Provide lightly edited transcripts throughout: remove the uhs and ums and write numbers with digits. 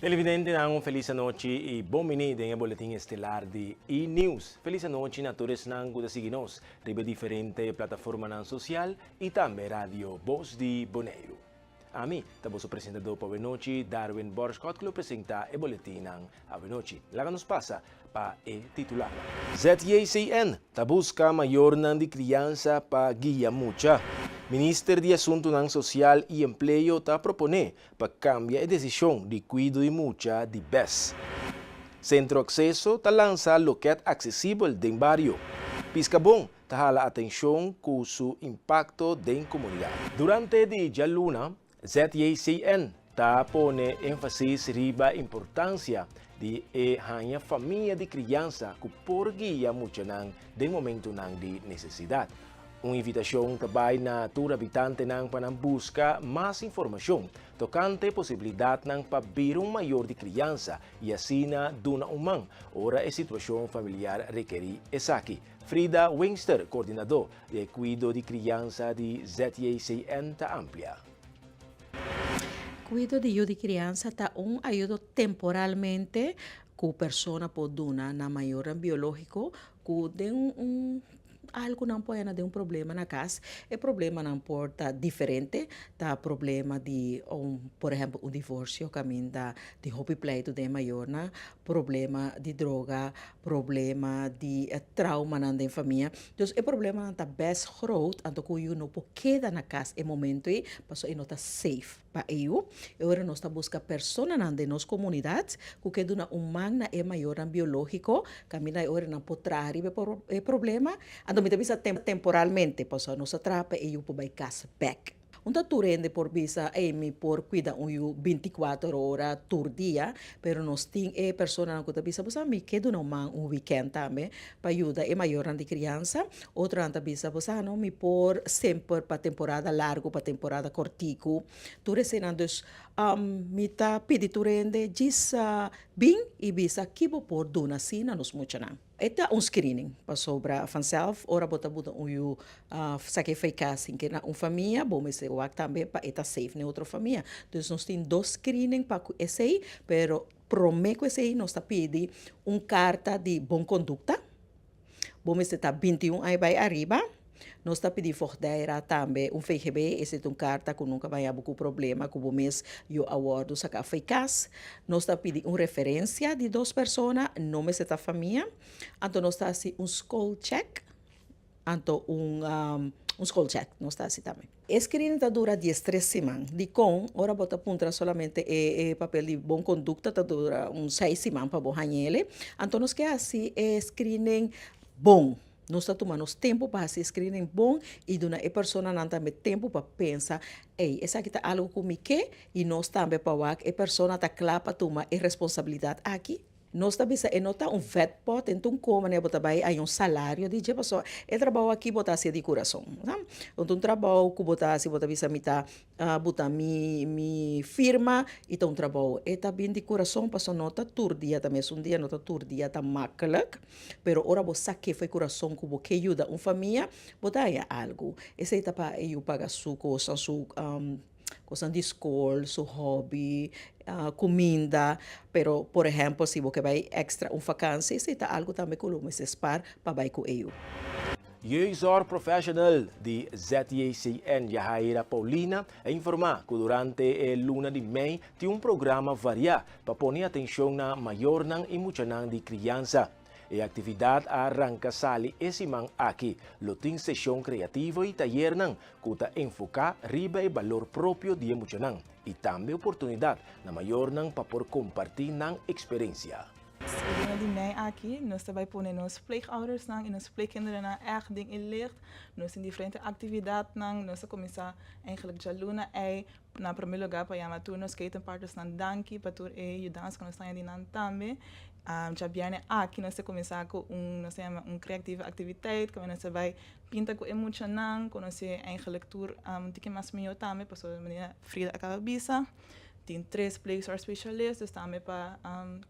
Televidentenan, un felis anochi i bon bini den e boletin estelar di E-News. Felis anochi na tur esnan ku ta sigui nos riba e diferente plataformanan sosial i tambe Radio Bos di Boneiru. Ami ta boso presentadó pa awenochi, Darwin Borschot, ku lo presentá e boletinnan awenochi. Laga nos pasa pa e titularnan. ZJCN ta buska mayornan di kriansa pa guia mucha. Minister di Asuntunan Sosial i Empleo ta proponé pa kambia e desishon di kuido di mucha di bes. Sentro Akseso ta lansa lokèt aksesibel den bario. Piskabon ta hala atenshon ku su impakto den komunidat. Durante di djaluna, ZJCN ta pone énfasis riba importansia di e haña famia di kriansa ku por guia muchanan den momentunan di nesesidat. Un invitashon ta bai na tur habitantenan pa nan buska mas informashon tokante posibilidatnan pa bira un mayor di kriansa i asina duna un man ora e situashon familiar rekerí esaki. Frida Wingster, koordinadó di e kuido di kriansa di ZJCN ta amplia. Kuido di yu di kriansa ta un ayudo temporalmente ku persona por duna na mayornan biológiko ku den un algu nan por haya den un problema na kas. E problemanan por ta diferente, ta problema di un por ehèmpel un divorsio kaminda di hopi pleitu den e mayornan, problema di droga, problema di traumanan den famia. Dus e problemanan ta best groot anto ku yu no por keda na kas e momento ei pasobra e no ta safe pa e yu. E ora nos ta buska personanan den nos komunidat ku ke duna un man na e mayornan biológiko kaminda e ora nan por traha riba e problema. Anto mi ta bisa temporalmente pasobra nos ta traha pa e yu por bai kas bèk. Un ta tur hende por bisa, ey, mi por cuida un yu binticuater ora tur dia, pero nos tin e personanan cu ta bisa, bo sa mi ke duna un man un weekend tambe pa yuda e mayornan di criansa. Otronan ta bisa, bo sa no, mi por semper pa temporada largo, pa temporada cortico, tur eseinan. Dus, mi ta pidi tur hende djis bin y bisa ki bo por duna si na nos muchanan. E ta un screening, pasobra vanzelf ora bo ta buta un yu saki fei cas sin ke na un famia, bo mester wak tambe pa e ta safe na e otro famia. Dus nos tin dos screening pa ku esei, pero prome ku esei nos ta pidi un karta di bon kondukta, bo mester ta 21 aña bai ariba. Nos ta pidi voogdijraad tambe un VGB, esei ta un karta ku nunka baña bo ku problema ku bo mes yo a wòrdu saká fo'i kas. Nos ta pidi un referensia di dos persona, no mester ta famia. Anto nos ta hasi un schoolcheck, anto un un schoolcheck nos ta hasi tambe. E screening ta dura 13 siman. Dikon? Ora bo ta puntra solamente e e papel di bon kondukta ta dura un seis siman pa bo hañ'ele. Anto nos ke hasi e screening bon. Nos ta tuma nos tempu pa hasi e screening bon i duna e personanan tambe tempu pa pensa, Ey, esaki ta algu ku mi ke i nos tambe pa wak e persona ta kla pa tuma e responsabilidat aki. Nos ta bisa e no ta un vetpot, e no ta un koma manera bo ta bai haña un salario di dje pasobra e trabou aki bo ta hasi di kurason. No ta un trabou ku bo ta hasi bo ta bisa mi ta buta mi mi firma i ta un trabou. E ta bin di kurason pasobra no ta tur dia ta mesun dia, no ta tur dia ta makkelijk. Pero ora bo sa ke fo'i kurason ku bo ke yuda un famia, bo ta haña algu. Esei ta pa e yu paga su kosnan, su kosnan di skol, su hòbi, kuminda. Pero por ehèmpel si bo ke bai èkstra un fakansi, esei ta algu tambe ku lo mester spar pa bai ku e yu. Jeugdzorg Professional di ZJCN Yahaira Paulina a informá ku durante e luna di mei tin un programa variá pa pone atenshon na mayornan i muchanan di kriansa. E aktividat a ranka sali e siman aki. Lo tin seshon kreativo i tayernan ku ta enfoká riba e balor propio di e muchanan i tambe oportunidat na mayornan pa por kompartí nan eksperensia. E luna di mei aki nos ta bai pone nos pleegoudersnan i nos pleegkinderennan ègt den e licht. Nos tin diferente aktividatnan. Nos a kuminsá eigenlijk djaluna ei na promé lugá pa yama tur nos ketenpartnersnan danki pa tur e yudansa ku nos ta haña di nan tambe. Djabièrnè aki nos ta kuminsá ku un nos ta yama un kreatieve aktiviteit kaminda nos ta bai pinta ku e muchanan, konosé eigenlijk tur un tiki mas mihó tambe pasobra manera Frida a kaba bisa. Tin tres pleegzorgspecialist, dus tambe pa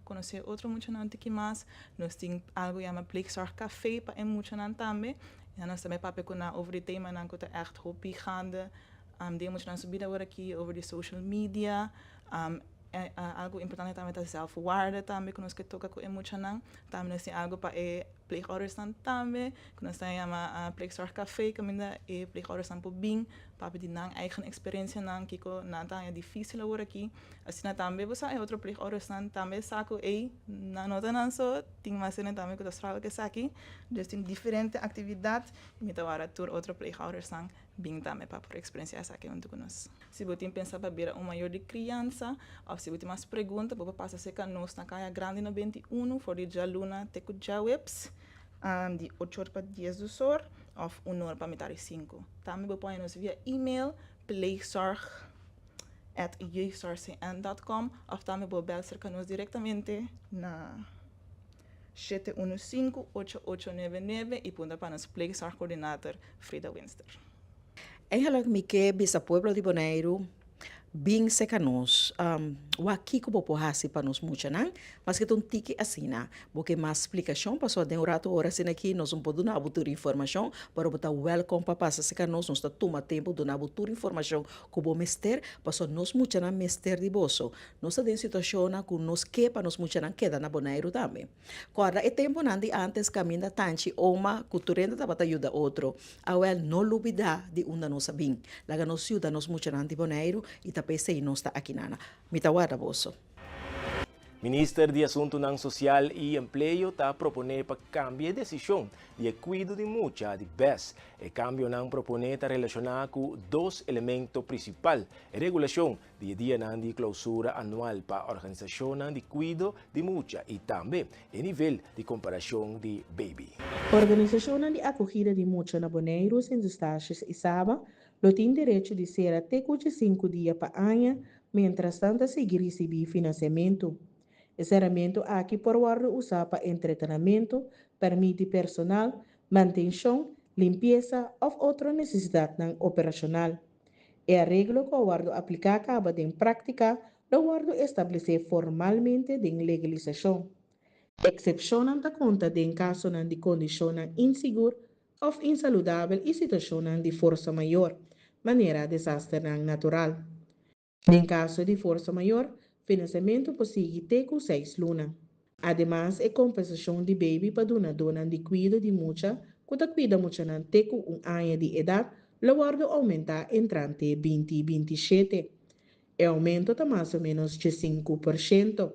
konosé otro muchanan tiki mas. Nos tin algu yama pleegzorgcafé pa e muchanan tambe. I nos tambe papia ku nan over di temanan ku ta ègt hopi gaande den e muchanan su bida awor aki, over di social media. Algu importante tambe ta zelfwaarde tambe ku nos ke toka ku e muchanan. Tambe nos tin algu pa e pleegoudersnan tambe ku nos ta yama pleegzorgcafé kaminda e pleegoudersnan por bin papia di nan eigen eksperensianan kiko nan ta haña difísil awor aki. Asina tambe bo sa e otro pleegoudersnan tambe sa ku ey nan no ta nan so tin mas hende tambe ku ta struggle ku esaki. Dus tin diferente aktividat i mi ta wara tur otro pleegoudersnan bin tambe pa por eksperensiá esaki huntu ku nos. Si bo tin pensa pa bira un mayor di kriansa òf si bo tin mas pregunta, bo por pasa serka nos na Kaya Grandi 91 for di djaluna te ku djaweps di ocho or pa diesdos or òf un or pa mitar di sinku. Tambe bo por haña nos via email pleegzorg at jeugdzorgcn dot com òf tambe bo bèl serka nos direktamente na 715 8899 i puntra pa nos pleegzorgcoördinator Frida Winster. Eigenlijk mi ke bisa pueblo di Boneiru, bin seka nos, wak kiko bo por hasi pa nos muchanan, maske ta un tiki asina. Bo ke mas splikashon pasobra den un ratu ora asina aki nos no por duna bo tur informashon, pero bo ta wèlkom pa pasa seka nos, nos ta tuma tempu duna bo tur informashon ku bo mester, pasobra nos muchanan mester di boso. Nos ta den situashonnan ku nos ke pa nos muchanan keda na Boneiru tambe. Kòrda e tempunan di ántes kaminda tanchi oma ku tur hende tabata yuda otro. Awèl, no lubidá di unda nos a bin. Laga nos yuda nos muchanan di Boneiru i ta p'esei nos ta akinana. Mi ta warda boso. Minister di Asuntunan Sosial i Empleo ta proponé pa kambia e desishon di e kuido di mucha di bes. E kambionan proponé ta relashoná ku dos elemento prinsipal, e regulashon di e dianan di klousura anual pa organisashonnan di kuido di mucha i tambe e nivel di komparashon di baby. Organisashonnan di akogida di mucha na Boneiru, Sint Eustatius i Saba lo tin derecho di sera te ku djesinku dia pa aña miéntras nan ta sigui risibí finansiamentu. E seramentu aki por wòrdu usá pa entretenamentu, pèrmit di personal, mantenshon, limpiesa òf otro nesesidatnan operashonal. E areglo ku a wòrdu apliká kaba den práktika lo wòrdu establesé formalmente den legalisashon. Eksepshonnan ta konta den kasonan di kondishonnan insigur òf insaludabel i situashonnan di forsa mayor, manera desasternan natural. Den kaso di forsa mayor, finansiamentu por sigui te ku seis luna. Ademas, e kompensashon di baby pa dunadónan di kuido di mucha ku ta kuida muchanan te ku un aña di edat lo wòrdu oumentá entrante 2027. E oumento ta mas o ménos 15%.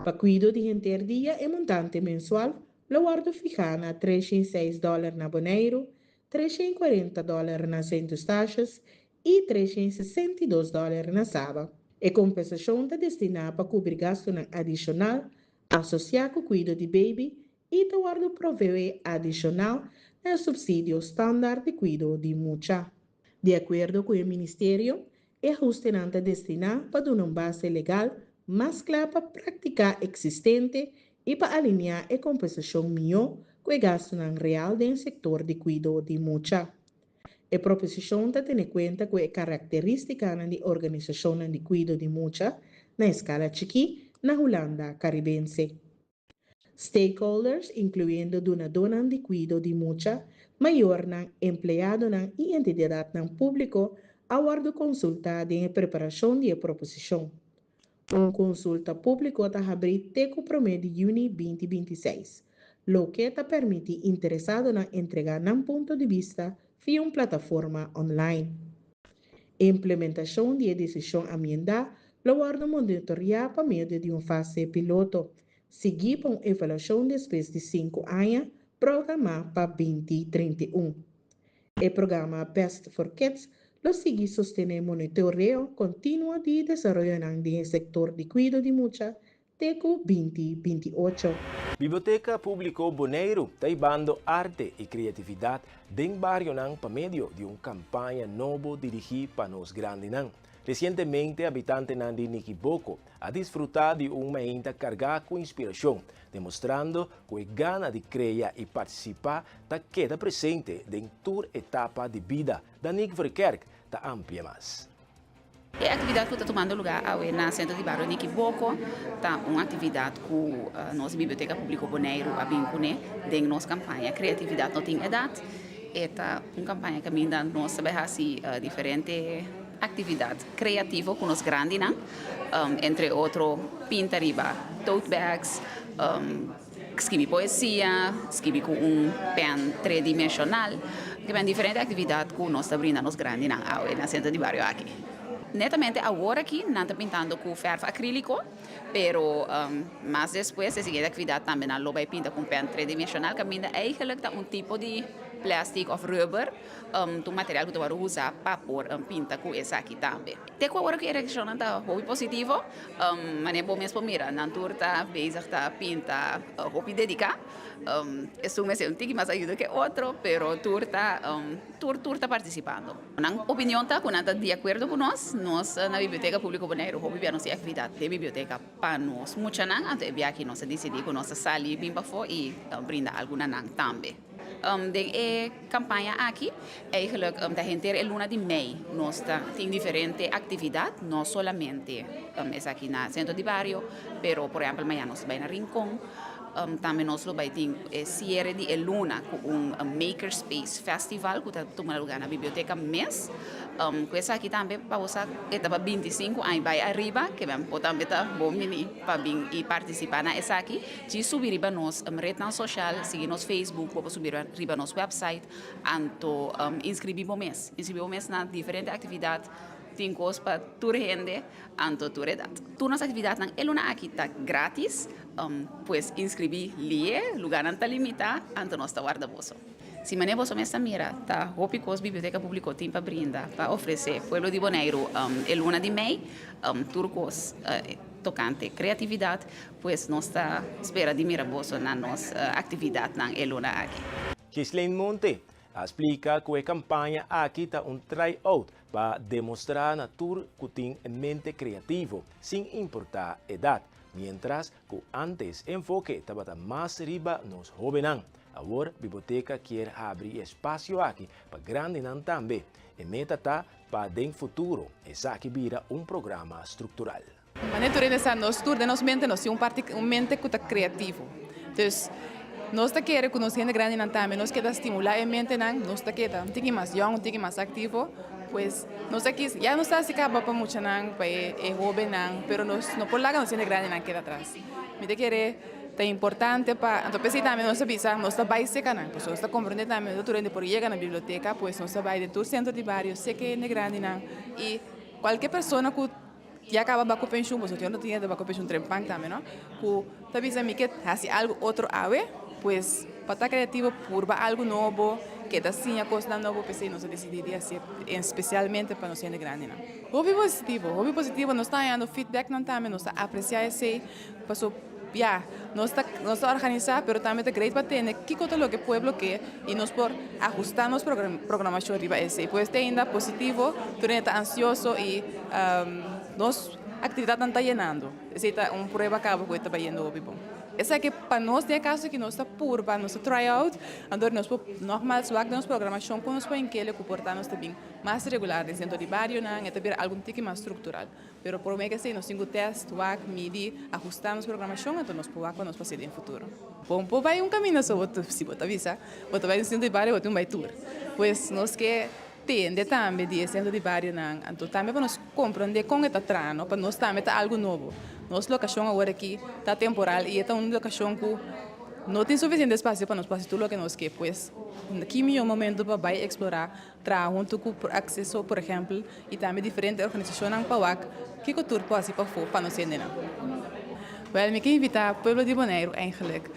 Pa kuido di henter dia e montante mensual lo wòrdu fihá na 306 dòler na Boneiru, 340 dòler na Sint Eustatius i 362 dòler na Saba. E kompensashon ta destiná pa kubri gastunan adishonal asosiá ku kuido di beibi i ta wòrdu proveé adishonal na e supsidio standaard di kuido di mucha. Di akuerdo ku e ministerio, E ahustenan ta destiná pa duna un base legal mas kla pa praktiká eksistente i pa aliniá e kompensashon mihó ku e gastunan real den sektor di kuido di mucha. E proposishon ta tene kuenta ku e karakterístikanan di organisashonnan di kuido di mucha na eskala chikí na Hulanda Karibense. Stakeholders, inkluyendo dunadónan di kuido di mucha, mayornan, empleadonan i entidatnan públiko a wòrdu konsultá den e preparashon di e proposishon. Un konsulta públiko ta habrí te ku promé di yüni 2026, loke ta permití interesadonan entregá nan punto di bista via un plataforma online. Implementashon di e desishon amiendá lo wòrdu monitoriá pa medio di un fase piloto, siguí pa un evaluashon despues di sinku aña programá pa 2031. E programa Best for Kids lo sigui sostené monitoreo kontinuo di desaroyonan den e sektor di kuido di mucha te ku 2028. Biblioteka Públiko Boneiru ta hibando arte i kreatividat den barionan pa medio di un kampaña nobo dirigí pa nos grandinan. Resientemente habitantenan di Nikiboko a disfrutá di un mainta kargá ku inspirashon, demostrando ku e gana di krea i partisipá ta keda presente den tur etapa di bida. Danique Verkerk ta amplia mas. E aktividat ku ta tumando lugá awe na Sentro di Bario Nikiboko ta un aktividat ku nos di Biblioteka Públiko Boneiru a bin kuné den nos kampaña Kreatividat No Tin Edat. E ta un kampaña kaminda nos ta bai hasi diferente. aktividat kreativo ku nos grandinan, entre otro pinta riba tote bags, skibi poesia, skibi ku un pen tridimenshonal. Ke ben diferente aktividat ku nos ta brinda nos grandinan awe na sentro di bario aki. Netamente awor aki nan ta pintando ku fèrf akríliko, pero mas despues e siguiente aktividat tambe nan lo bai pinta ku un pen tridimenshonal kaminda eigenlijk ta un tipo di plastic òf rubber. Ta un material ku ta wòrdu usa pa por pinta ku esaki tambe. Te ku awor ku e reakshonnan ta hopi positivo, manera bo mes por mira nan tur ta bezig ta pinta hopi dediká. Esun mester un tiki mas ayuda ke otro, pero tur ta tur tur ta partisipando. Nan opinion ta ku nan ta di akuerdo ku nos. Nos na Biblioteka Públiko Boneiru hopi bia nos tin aktividat den biblioteka pa nos muchanan, anto e biaha aki nos a disidí ku nos ta sali bin pafó i brinda algu na nan tambe. Den e kampaña aki, eigenlijk ta henter e luna di mei nos ta tin diferente aktividat, no solamente esaki na sentro di bario, pero por ehèmpel mañana nos ta bai na Rincon, tambe nos lo bai tin e siere di e luna ku un Makerspace Festival ku ta tuma luga na biblioteka mes. Ku esaki tambe pa bo sa e ta pa 25 aña bai ariba, ke men por tambe ta bon bini pa bin i partisipá na esaki. Djis subi riba nos retnan social, sigui nos Facebook, bo por subi riba nos website, anto inscribi bo mes. Inscribi bo mes na diferente actividad, tin cos pa tur hende, anto tur edad. Tur nos actividadnan e luna aki ta gratis, pues inscribi lie, lugarnan ta limita, anto nos ta warda boso. Si manera boso mes ta mira, ta hopi cos Biblioteca Publico tin pa brinda, pa ofrece pueblo di Boneiru e luna di mei, tur cos tocante creatividad. Pues nos ta spera di mira boso na nos actividadnan e luna aki. Ghislaine Monte a splica cu e campaña aki ta un try-out pa demostra na tur cu tin mente creativo, sin importa edad, mientras cu antes enfoke tabata mas riba nos hobennan. Awor biblioteca kier habri e espacio aki pa grandinan tambe. E meta ta pa den futuro esaki bira un programa structural. Manera tur hende sa, nos tur den nos mente nos tin un parti, un mente ku ta kreativo. Dus, nos ta kere ku nos hende grandinan tambe nos keda stimulá e mentenan, nos ta keda un tiki mas yòn, un tiki mas aktivo. Pues, nos ta kis, ya nos ta hasi kaba pa muchanan, pa e e hóbennan, pero nos no por laga nos hende grandinan keda atras. Mi ta kere ta importante pa, anto p'esei tambe nos ta bisa, nos ta bai seka nan, pasobra nos ta komprondé tambe no tur hende por yega na biblioteka, pues nos ta bai den tur sentro di bario seka e hende grandinan i kualke persona ku Ya kaba bako penshun, pasobra yo no tin e bako penshun trempan tambe no, ku ta bisa mi ke hasi algu otro awe, pues pa ta kreativo purba algu nobo, keda siña kosnan nobo, p'esei nos a disidí di hasié espesialmente pa nos hende grandinan. Hopi positivo, hopi positivo, nos ta hañando feedbacknan tambe, nos ta apresiá esei, paso ya, nos ta nos ta organisá, pero tambe ta great pa tende kiko ta loke pueblo ke i nos por ahustá nos programashon riba esei. Pues te ainda positivo, tur hende ta ansioso i nos aktividatnan ta yenando. Esei ta un prueba kaba ku e ta bayendo hopi bon. Esaki pa nos den e kaso aki nos ta purba, nos ta try out, anto nos por nògmals wak den nos programashon kon nos por hink'el ku por ta nos ta bin mas regular den sentro di barionan, e ta bira algu un tiki mas struktural. Pero promé ke esei nos tin ku tèst, wak, midi, ahustá nos programashon, anto nos por wak pa nos por hasi den futuro. Bo por bai un kaminda so bo si bo ta bisa bo ta bai un sentro di bario bo tin un bai tur. Pues nos ke tende tambe di e sentro di barionan, anto tambe pa nos komprondé kon e ta traha no, pa nos tambe ta algu nobo. Nos lokashon awor aki ta temporal i e ta un lokashon ku no tin sufisiente espasio pa nos por hasi tur loke nos ke. Pues ki mihó momento pa bai eksplorá Traha huntu ku Acceso por ehèmpel i tambe diferente organisashonnan pa wak kiko tur por hasi pafó pa nos hendenan. Wèl mi ke invitá pueblo di Boneiru eigenlik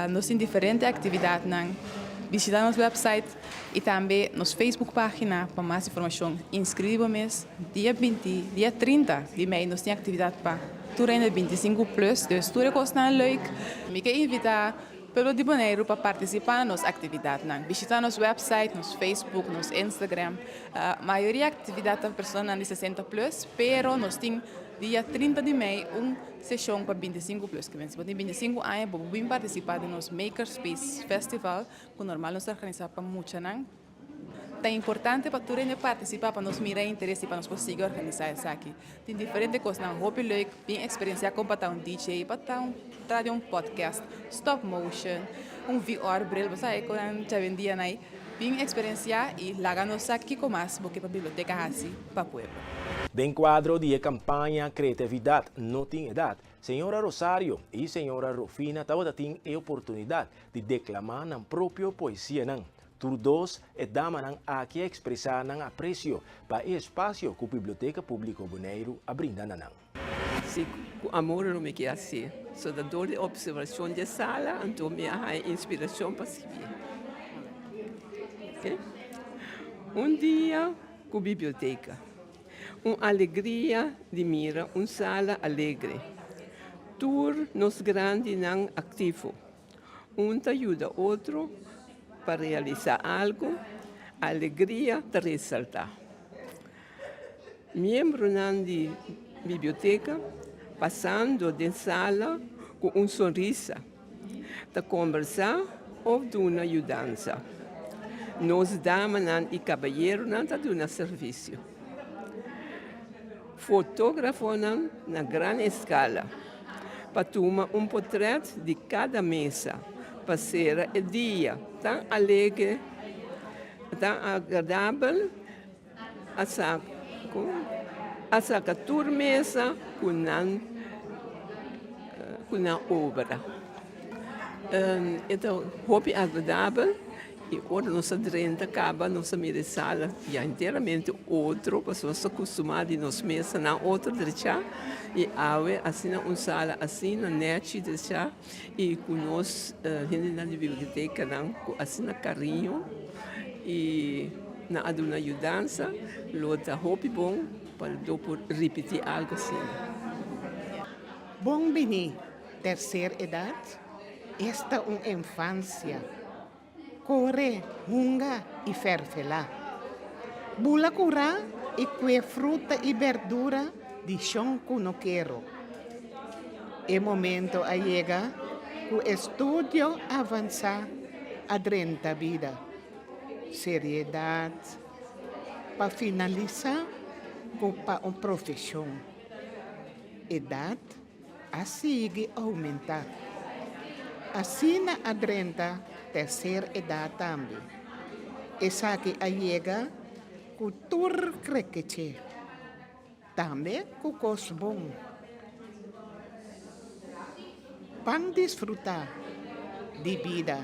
nos tin diferente aktividatnan bishitá nos wèpsait i tambe nos Facebook página pa mas informashon. Inskribí bo mes dia binti dia 30 di mei nos tin aktividat pa tur hende 25 plus dus tur e kosnan leuk. Mi ke invitá Pueblo di Boneiru pa partisipá na nos aktividatnan. Bishitá nos wèpsait, nos Facebook, nos Instagram. Mayoria aktividat ta pa personanan di 60 plus, pero nos tin dia 30 di mei un seshon pa 25 plus. Si bo tin 25 aña bo por bin partisipá den nos Makerspace Festival ku normal nos ta organisá pa muchanan. Ta importante pa tur hende partisipá pa nos mira e interes i pa nos por sigui organisá esaki. Tin diferente kosnan hopi leuk, bin eksperensiá kon pa ta un DJ, pa ta un tra di un podcast, stop motion, un VR bril, bo sa e konan djawendia nai. Bin eksperensiá i laga nos sa kiko mas bo ke pa biblioteka hasi pa pueblo. Den kuadro di e kampaña Kreatividat no tin edat, señora Rosario i señora Rufina tabata tin e oportunidat di deklamá nan propio poesianan. Tur dos e damanan aki a ekspresá nan apresio pa e espasio ku Biblioteka Públiko Boneiru a brinda na nan. Si ku amor lo mi ke hasi. So ta dor di opservashon di e sala anto mi a haña inspirashon pa skibi. Oke. Un dia ku biblioteka. Un alegria di mira un sala alegre. Tur nos grandinan aktivo. Un ta yuda otro pa realisá algu, alegria ta resaltá. Miembronan di biblioteka pasando den sala ku un sonrisa, ta kombersá òf duna yudansa. Nos damanan i kabayeronan ta duna servisio. Fotógrafonan na gran eskala pa tuma un potrèt di kada mesa pa sera e dia tan alegre, tan agradabel. A saka tur mesa ku nan ku nan obra. E ta hopi agradabel i ora nos a drenta kaba nos a mira e sala ya enteramente otro pasobra nos ta kustumá di nos mesanan otro drechá i awe asina un sala asina nèchi drechá i ku nos hendenan di bibliotekanan ku asina kariño i nan a duna yudansa lo ta hopi bon pa lo por ripití algu asina. Bon bini tercer edad, esta un infancia. Kore, hunga i fèrfelá. Bula kurá i kue fruta i bèrdura di shon kunukero. E momento a yega ku estudio avansá a drenta bida. Seriedat pa finalisá ku pa un profeshon. Edat a sigui oumentá. Asina a drenta terser edat tambe. Esaki a yega ku tur krekeché, tambe ku kos bon. Ban disfrutá di bida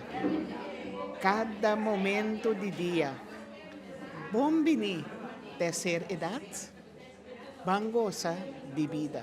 kada momento di dia. Bon bini terser edat. Ban gosa di bida.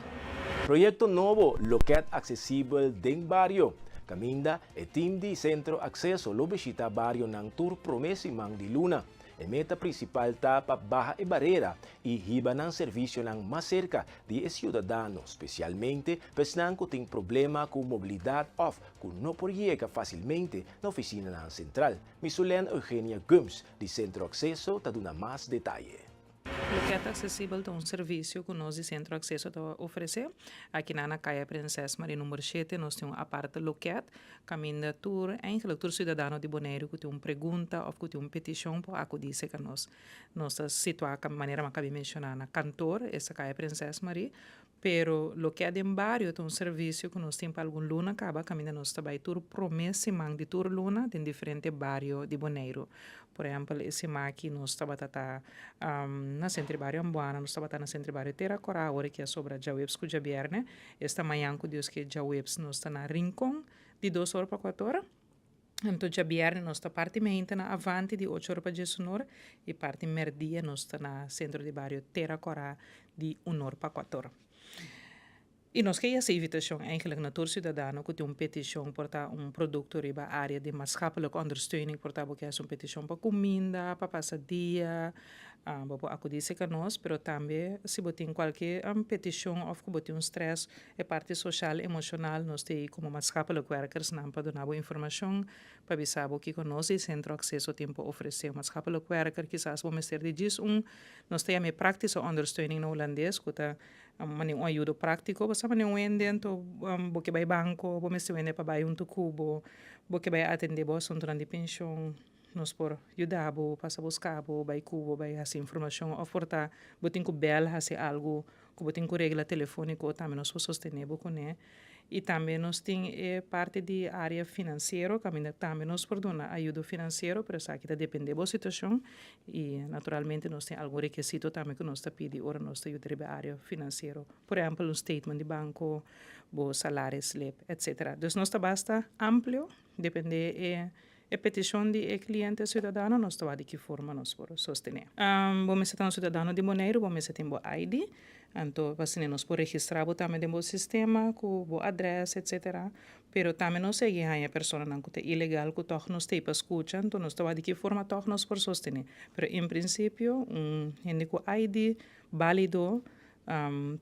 Proyekto nobo Loket Aksesibel den Bario, kaminda e tim di Sentro Akseso lo bishita barionan tur promé siman di luna. E meta prinsipal ta pa baha e barera i hiba nan servisionan mas serka di e siudadano, spesialmente pa esnan ku tin problema ku mobilidat òf ku no por yega fásilmente na ofisinanan sentral. Misulen Eugenia Gumbs di Sentro Akseso ta duna mas detaye. Loket Aksesibel ta un servisio ku nos di Sentro Akseso ta ofresé. Akinan na Kaya Prinses Marie number shete nos tin un aparte loket kaminda tur, eigenlijk tur siudadano di Boneiru ku tin un pregunta òf ku tin un petishon por akudí serka nos. Nos ta situá manera mi a kabi menshoná na kantor, esta Kaya Prinses Marie. Pero loke den bario ta un servisio ku nos tin pa algun luna kaba kaminda nos ta bai tur promé siman di tur luna den diferente bario di Boneiru. Por ehèmpel e siman aki nos tabata ta na Sentro di Bario Ambuana, nos tabata na Sentro di Bario Tera Kora, awor aki a sobra djaweps ku djabièrnè. Esta mañan ku Dios ke djaweps nos ta na Rincon di dos ora pa kuater ora. Anto djabièrnè nos ta parti meinta na Avanti di ocho ora pa diesunor i parti mèrdia nos ta na Sentro di Bario Tera Kòrá di unor pa kuator. I nos ke hasi invitashon eigenlijk na tur siudadano ku tin un petishon por ta un produkto riba área di maatschappelijke ondersteuning por ta bo ke hasi un petishon pa kuminda, pa pasa dia, bo por akudí serka nos, pero tambe si bo tin kualke petishon òf ku bo tin un strès E parti social emocional nos ta ei como maatschappelijk werkers nan pa duna bo informacion pa bisa bo kico nos di Centro Acceso tin por ofrece. Un maatschappelijk werker kisas bo mester di djis un, nos ta yama e praktische ondersteuning na Hulandes cu ta mane un ayudo practico. Bo sa mane un hende anto bo ke bay banco, bo mester un hende pa bay hunto cu bo, bo ke bay atende bo asuntonan di pension. Nos por yuda bo, pasa buska bo, bai ku bo, bai hasi informashon òf por ta bo tin ku bèl hasi algu ku bo tin ku regla telefóniko tambe nos por sostené bo kuné. I tambe nos tin e parti di área finansiero, kaminda tambe nos por duna ayudo finansiero, pero esaki ta dependé bo situashon i naturalmente nos tin algun rekisito tambe ku nos ta pidi ora nos ta yuda riba e área finansiero. Por ehèmpel un statement di banko, bo salarisslip, etsetera. Dus nos ta basta amplio, dependé e e petishon di e kliente siudadano, nos ta wak di ki forma nos por sostené. Bo mester ta un siudadano di Boneiru, bo mester tin bo ID, anto pa asina nos por registrá bo tambe den bo sistema ku bo adrès, etsetera. Pero tambe nos sigui haña personanan ku ta ilegal ku tòg nos ta ei pa skucha, anto nos ta wak di ki forma tòg nos por sostené. Pero en prinsipio un hende ku ID bálido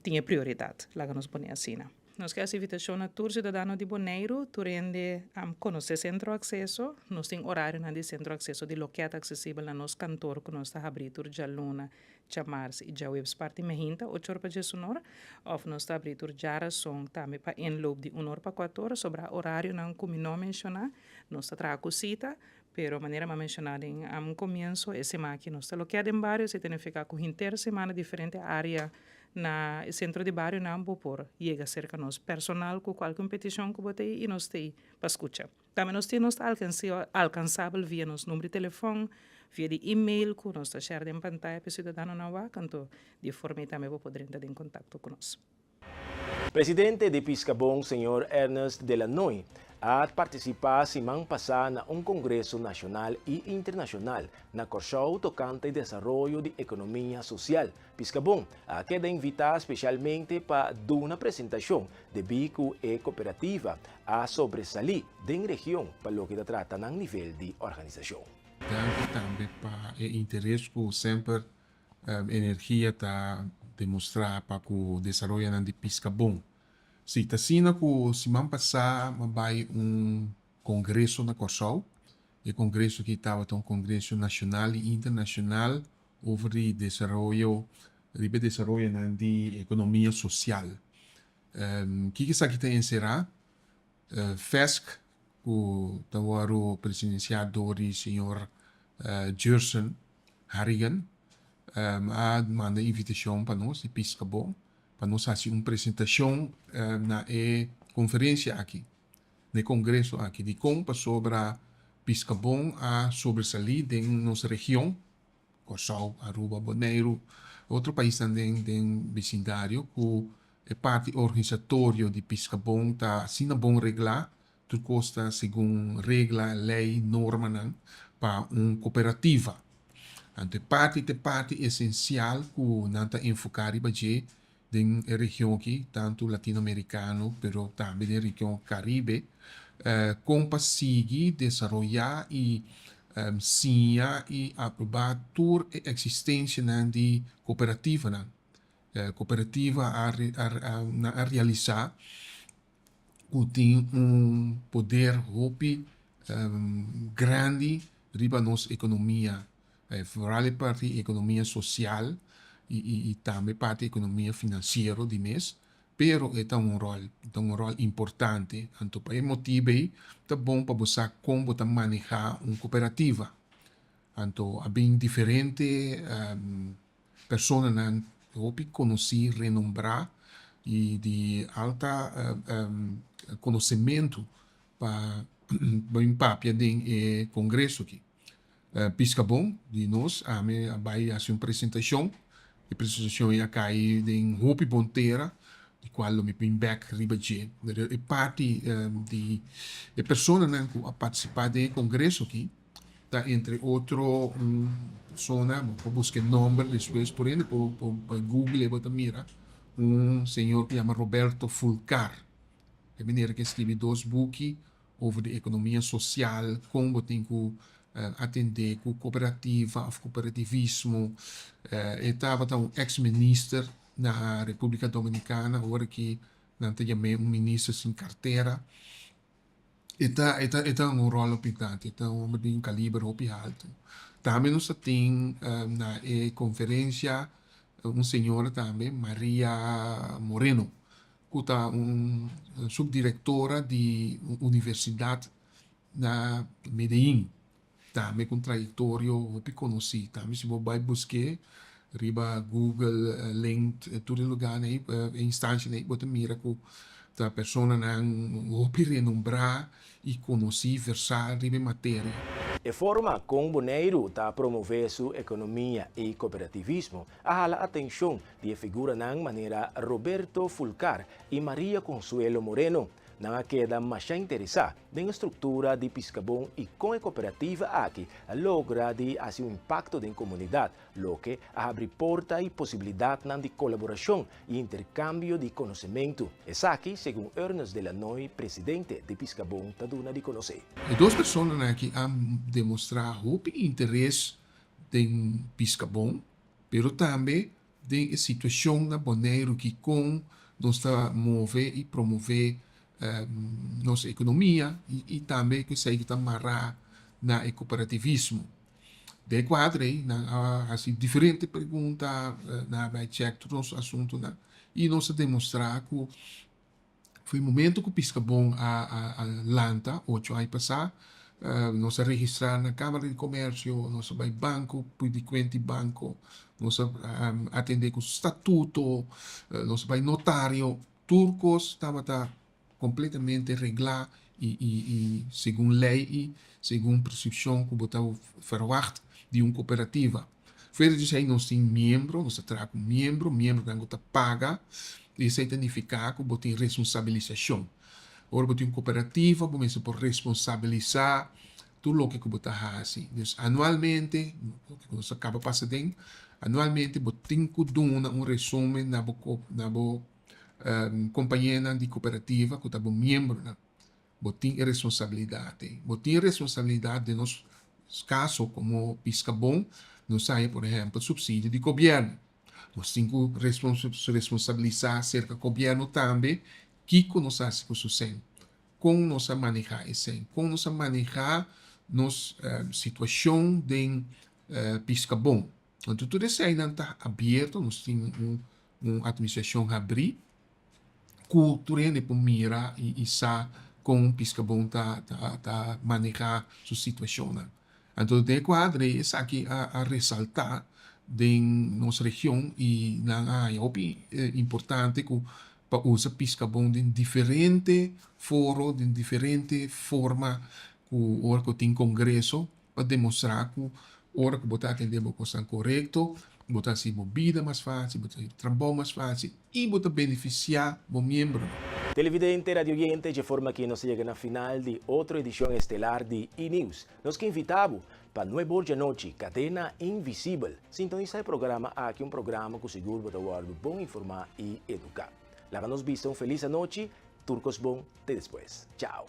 tin e prioridat, laga nos pone asina. Nos ke hasi invitashon na tur siudadano di Boneiru, tur hende konosé Sentro Akseso. Nos tin orarionan di Sentro Akseso di lokèt aksesibel na nos kantor ku nos ta habrí tur djaluna, djamars i djaweps parti mehinta, ocho or pa djesunor, òf nos ta habrí tur djarason tambe pa inloop di un or pa kuator. Sobrá orarionan ku mi no a menshoná, nos ta traha ku sita, pero manera mi a menshoná den komienso, e siman aki nos ta lokèt den bario, esei ta nifiká ku henter semana diferente área Na e sentro di barionan bo por yega serka nos personal ku kualke un petishon ku bo ta i nos ta ei pa skucha. Tambe nos tin nos ta alkansabel via nos number di telefòn, via di email ku nos ta share den pantaya pa e siudadanonan wak, anto di e forma ei tambe bo por drenta den kontakto ku nos. Presidente di Piscabon señor Ernest Delanoy a partisipá siman pasá na un kongreso nashonal i internashonal na Kòrsou tokante desaroyo di ekonomia sosial. Piscabon a keda invitá spesialmente pa duna presentashon debí ku e kooperativa a sobresalí den region pa loke ta trata nan nivel di organisashon. Danki tambe pa e interes ku semper Energia ta demostrá pa ku desaroyonan di Piscabon. Si ta asina ku siman pasá mi a bai un kongreso na Kòrsou. E kongreso aki tabata un kongreso nashonal i internashonal over di desaroyo riba e desaroyonan di ekonomia sosial. Kiko esaki ta enserá? FESC ku ta wòrdu presidensiá dor di señor Gerson Harrigan a manda invitashon pa nos di Piskabó pa nos hasi un presentashon na e konferensia aki. Na e kongreso aki. Dikon? Pasobra Piskabon a sobresalí den nos region, Kòrsou, Aruba, Boneiru, otro paisnan den den bisindario ku e parti organisatorio di Piskabon ta asina bon reglá, tur kos ta segun regla, lei, normanan pa un kooperativa. Anto e parti ta e parti esensial ku nan ta enfoká riba dje Den e region aki, tantu Latinoamerikano pero tambe den region Karibe, kon pa sigui desaroyá i siña i aprobá tur e eksistensianan di kooperativanan. Kooperativa a nan a realisá ku tin un poder hopi grandi riba nos ekonomia Vooral e parti economia social y tambe parti economia financiero di mes, pero e ta un rol, e ta un rol importante. Anto pa e motibo ey ta bon pa bo sa con bo ta maneha un cooperativa. Anto a bin diferente personanan hopi conoci, renombra y di alta conocemento pa bin papia den e congreso aki. Piscabon di nos, ami a bai hasi un presentashon, e presentashon ei a kai den hopi bon tera, di kual lo mi bin bek riba dje. Pero e parti di e personanan ku a partisipá den e kongreso aki ta entre otro un persona, bo por buska e nòmber despues por hende por por google bo ta mira, un señor ku yama Roberto Fulcar. E manera ku e skibi dos buki over di ekonomia sosial, kon bo tin ku atendé ku kooperativa òf kooperativismo. E tabata un eks minister na Repúblika Dominikana, ora ki nan ta yam'é un minister sin kartera. E ta e ta e ta un ròl hopi grandi, e ta un homber di un kaliber hopi haltu. Tambe nos ta tin na e konferensia un señora tambe, Maria Moreno. ku ta un subdirektora di un universidat na Medellin, tambe ku un trayektorio hopi konosí. Tambe si bo bai busk'é riba Google, Linked, tur e lugánan ei, e instanshanan ei, bo ta mira ku Ta personanan hopi renombrá i konosí versá riba e materia. E forma kon Boneiru ta promové su ekonomia i kooperativismo a hala atenshon di e figuranan manera Roberto Fulcar i Maria Consuelo Moreno. Nan a keda masha interesá den e struktura di Piskabon i kon e kooperativa aki a logra di hasi un impakto den komunidat, loke a habri porta i posibilidatnan di kolaborashon i interkambio di konosementu. Esaki, segun Ernest de Lannoy, presidente di Piskabon ta duna di konosé. E dos personanan aki a demostrá hopi interes den Piskabon, pero tambe den e situashon na Boneiru ki kon nos ta move i promove nos ekonomia i tambe ku esei ku ta mará na e kooperativismo. Den e kuadro ei nan a hasi diferente pregunta, nan a bai chèk tur nos asuntunan i nos a demostrá ku Foi momento ku Piskabon a lanta ocho aña pasá, nos a registrá na Kámara di Komersio, nos a bai banko, pidi kuenta di banko, nos a atendé ku statuto, nos a bai notario, tur kos tabata kompletamente reglá i segun lei i segun preskripshon ku bo ta ferwagt di un kooperativa. Fuera di esei nos tin miembro, nos ta traha ku miembro, miembronan ku ta paga i esei ta nifiká ku bo tin responsabilisashon. Ora bo tin un kooperativa bo mester por responsabilisá tur loke ku bo ta hasi. Dus anualmente, loke ku nos a kaba pasa aden, anualmente bo tin ku duna un resumen na bo na bo kompañenan di kooperativa ku ta bo miembronan. Bo tin e responsabilidat ei. Bo tin e responsabilidat den nos kaso komo piskabon, nos haña por ehèmpel supsidio di gobièrnu. Nos tin ku responsabilisá serka gobièrnu tambe kiko nos hasi ku su sèn, kon nos a manehá e sèn, kon nos a manehá nos situashon den piskabon. Anto tur eseinan ta abierto, nos tin un administrashon habrí. ku tur hende por mira i sa kon Piskabon ta ta manehá su situashonnan. Anto den e kuadro ei esaki a resaltá den nos region i nan a haña hopi importante ku pa usa Piskabon den diferente foro, den diferente forma ku ora ku tin kongreso pa demostrá ku ora ku bo ta atendé bo kosnan korekto, bo ta hasi bo bida mas fásil, bo ta hasi bo trabou mas fásil i bo ta benefisiá bo miembronan. Televidente, radioyente, dje forma aki nos a yega na final di otro edishon estelar di E-News. Nos ke invitá bo pa nuebor djanochi, Kadena Invisibel. Sintonisá e programa aki, un programa ku sigur bo ta wòrdu bon informá i eduká. Laga nos bisa un felis anochi, tur kos bon, te despues. Chao.